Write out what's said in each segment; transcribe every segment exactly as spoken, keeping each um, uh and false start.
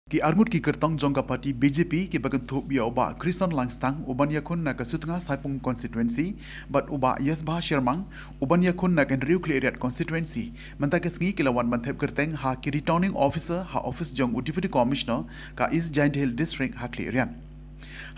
Ki arngut ki kyrtong jong ka party B J P kiba kynthup ïa u Bah Krison Langstang uban ïakhun na ka Sutnga Saipung constituency bad u Bah Yesbha Shermang uban ïakhun na ka Hynriew Khliehriat constituency mynta ka sngi ki la wan ban thep kyrteng ha ki Returning Officer ha office jong u Deputy Commissioner ka East Jaintia Hills District ha Khliehriat.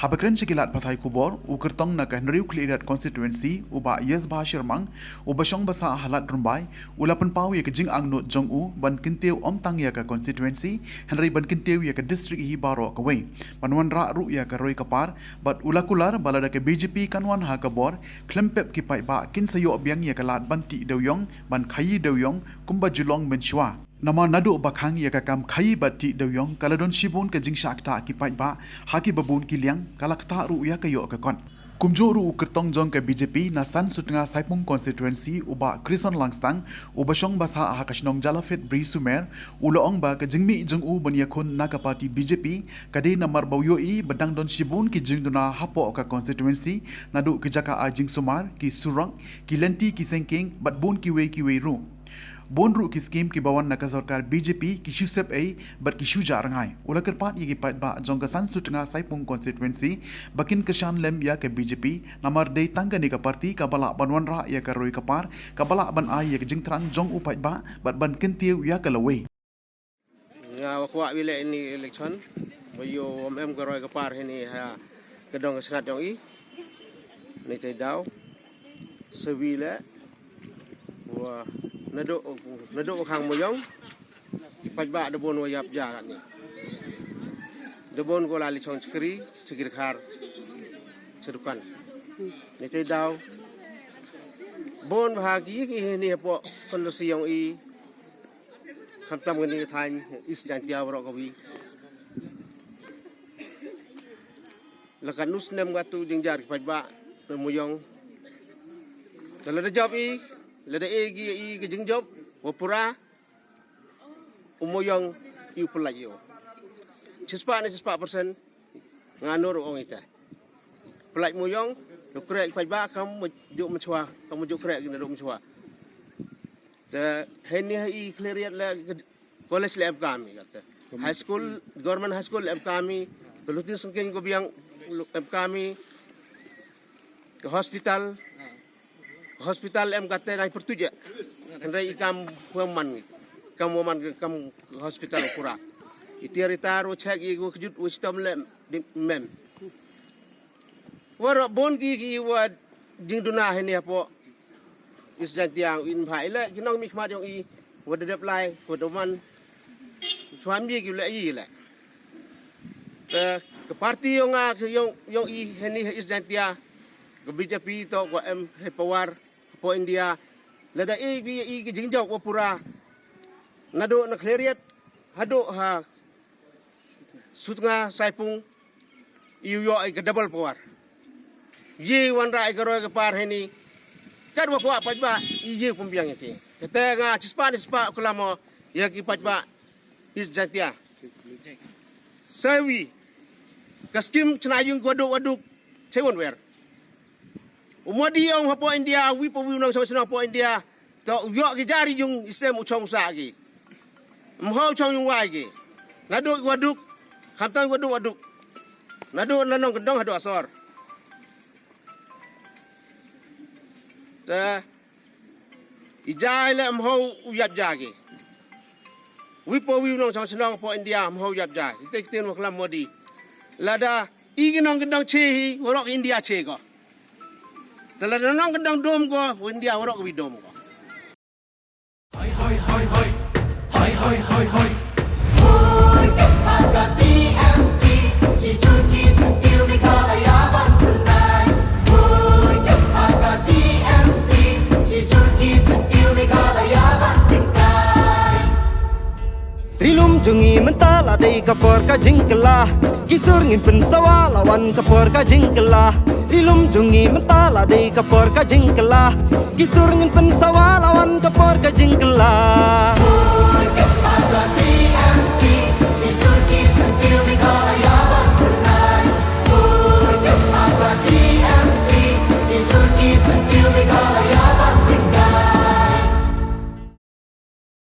Haba kren sha ki lad pathai khubor, u kyrtong na ka Hynriew Khliehriat constituency u Bah Yesbha Shermang uba shong ba sah ha Lad Rymbai u la pynpaw ïa ka jingangnud jong u ban kyntiew ym tang ïa ka constituency hynrei ban kyntiew ïa ka district hi baroh kawei, ban wanrah ruh ïa ka roi ka par. Bad u la kular ba lada ka B J P kan wan ha ka bor, khlem pep ki paidbah kin sa ïoh biang ïa ka lad ban tih dewïong, ban khaïi dewïong kumba ju long mynshuwa. Namar naduh ba khang ïa ka kam khaïi bad tih dewïong ka la don shibun ka jingshah ktah ki paidbah ha kiba bun ki liang, ka la ktah ruh ïa ka ïoh ka kot. Kumjuh ruh u kyrtong jong ka B J P na San Sutnga Saipung constituency u Bah Krison Langstang uba shong ba sah ha ka shnong Jalaphet Bri Sumer u la ong ba ka jingmih jong u ban ïakhun na ka party B J P ka dei namar ba u ïohi ba dang don shibun ki jingduna hapoh ka constituency, naduh ki jaka ai jingsumar, ki surok, ki lynti ki sengkeng bad bun kiwei kiwei ruh. Bun ruh ki skim kiba wan na ka sorkar B J P ki shu sep ei bad ki shu jah rngai. U la kyrpad ïa ki paidbah jong ka San Sutnga Saipung constituency ba kin kyrshan lem ïa ka B J P namar dei tang kane ka party kaba lah ban wanrah ïa ka roi ka par, kaba lah ban ai ïa ka jingthrang jong u paidbah bad ban kyntiew ïa ka lawei. Nga wa kwah wi leh ini election wa ïoh wa em ka roi ka par hini ha ka dong ka snat jong i. Ni te daw sa wi leh wa naduh naduh wa khang Mooyong. Paidbah da bun wa ïap ja kat ni. Da bun ko la li chong chakri chakri khar cha dukan. Ni te daw bun bha ki ki hini hapoh konstituensi jong i. Khamtam kani ka thaiñ East Jaintia baroh kawi. La katno snem katu jingjar ki paidbah na Mooyong. Te lada jop i, lada e ki i ka jingjop wa pura, u Mooyong i u pynlait ïa u. Chispah ne chispah persen. Nga nur ong ita. Pynlait Mooyong, duk krek paidbah kam ju mynshuwa, kam ju krek na duk mynshuwa. Te hini ha i Khliehriat la college la em kam i kata. High school, government high school la em kam i, ka lutin sengkeng ko biang em kam i, ka hospital, hospital em kata nai pertuja. Hynrei i kam huam man, kam huam man kam hospital pura. I tiar i tar u chek i u kjut u stom le di mem. Wara bun ki ki wa jingduna hini hapoh East Jaintia in bha i le ki nongmihkhmat jong i wa da dep lai wa da man. Suami ki le i le. Te ka party jong nga jong jong i hini ha East Jaintia ka B J P to ko em ha power hapoh India. Lada i ki i ki jingjop wa pura naduh na Khliehriat haduh ha Sutnga Saipung. I u ïoh i ka double power. Ye wanrah i ka roi ka par hini. Kat wa kwah paidbah i ye pumbiang ïa ki. Kata nga chispah ni chispah u klam mo ïa ki paidbah East Jaintia. Sawi ka skim chna yung ko duk wa duk. Chewon wer. U Modi ong hapoh India, wi pa wi u nongshong shnong hapoh India. To u ïoh ki jari yung i sem u chong u sah ki. Mho u chong yung wai ki. Naduh wa duk, khamtam wa duk wa duk. Naduh na nongkyndong haduh asor. Te i jai le mho u ïap ja ki. Wi pa wi u nongshong shnong hapoh India mho u ïap ja. Ite ktien wa klam Modi. Lada i ki nongkyndong che hi, waroh India che ko. Te lada nongkyndong dum ko, wa India waroh wi dum ko. Hoi, hoi, hoi, hoi. Hoi, hoi, hoi, hoi. Hoi, ka pa ka T M C. Shi jur ki syntiew Meghalaya ban pynlait. Hoi, ka pa ka T M C. Shi jur ki syntiew Meghalaya ban pynlait. Ri lum jong ngi mynta la dei ka por ka jingkylla. Ki sur ngin pynsawa la wan ka por ka jingkylla. Ri lum jong ngi mynta la dei ka por ka jingkylla. Ki sur ngin pynsawa la wan ka por ka jingkylla.